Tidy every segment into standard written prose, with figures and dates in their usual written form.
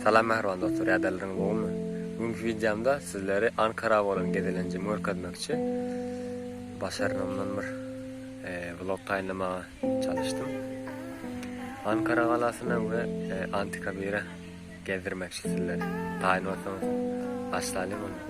Salam mähriban dostlar, ýagdaýlaryňyz gowumy? Bugünki wideomda sizleri Ankara bolan gezelenjimi görkezmekçi. Başarnygymdan bir e, vlog taýynlamaga çalyşdym. Ankara galasyna we e, Antikabire gezdirmekçi sizleri. Taýyn bolsaňyz başlalyň onda.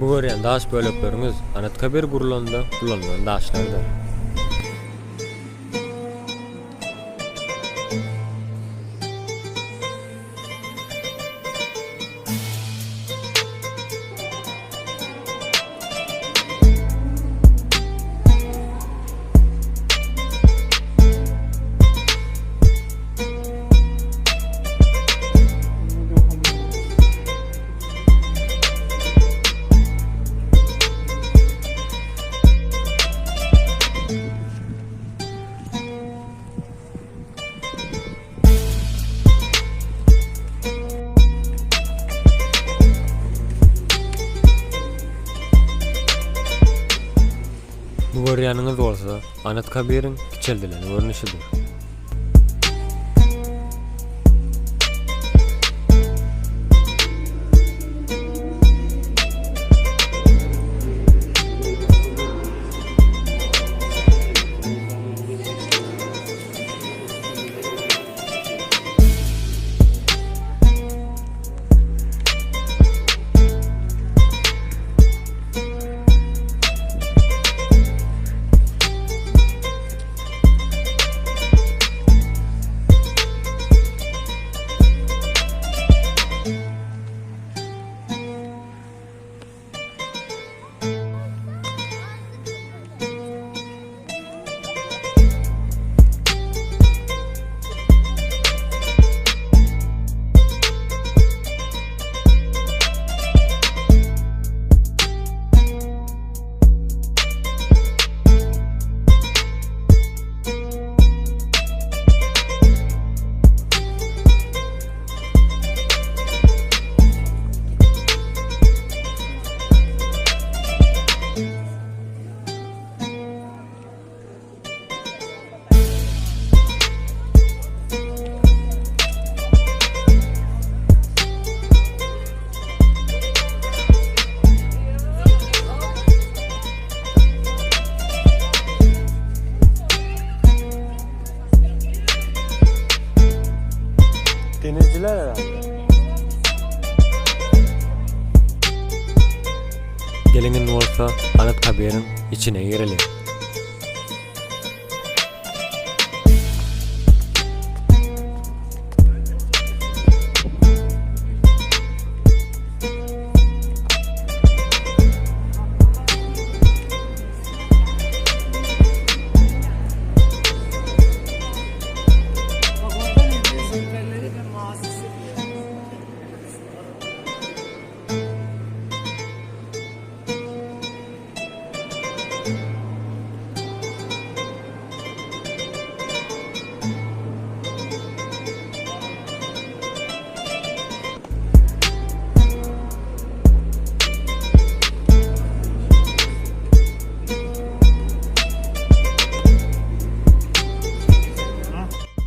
Bu görýän daş bölekleriňiz Anytkabir gurlanda ulanylan daşlardyr. Bu görýäniňiz bolsa Anytkabiriň kiçeldilen görnüşidir. Denizciler herhalde. Geliň indi bolsa Anytkabiriň içine gireliň.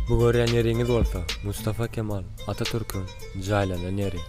Bu görýän ýeriňiz bolsa Mustafa Kemal Atatürküň jaýlanan ýeri.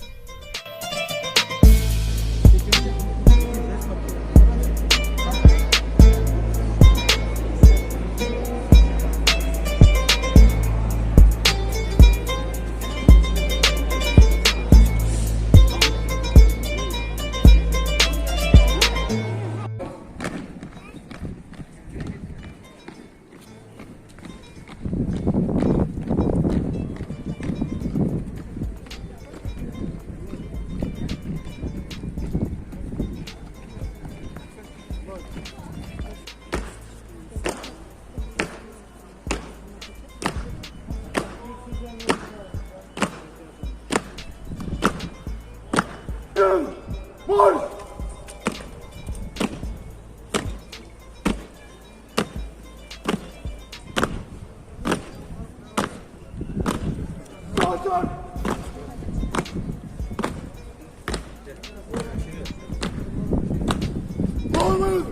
Marş! Sağ Bağlanın!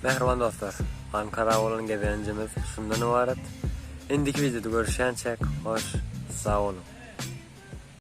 Mähriban dostlar, Ankara bolan gezelenjimiz şundan ybarat. Indiki wideoda görüşýänçäk, hoş sag boluň!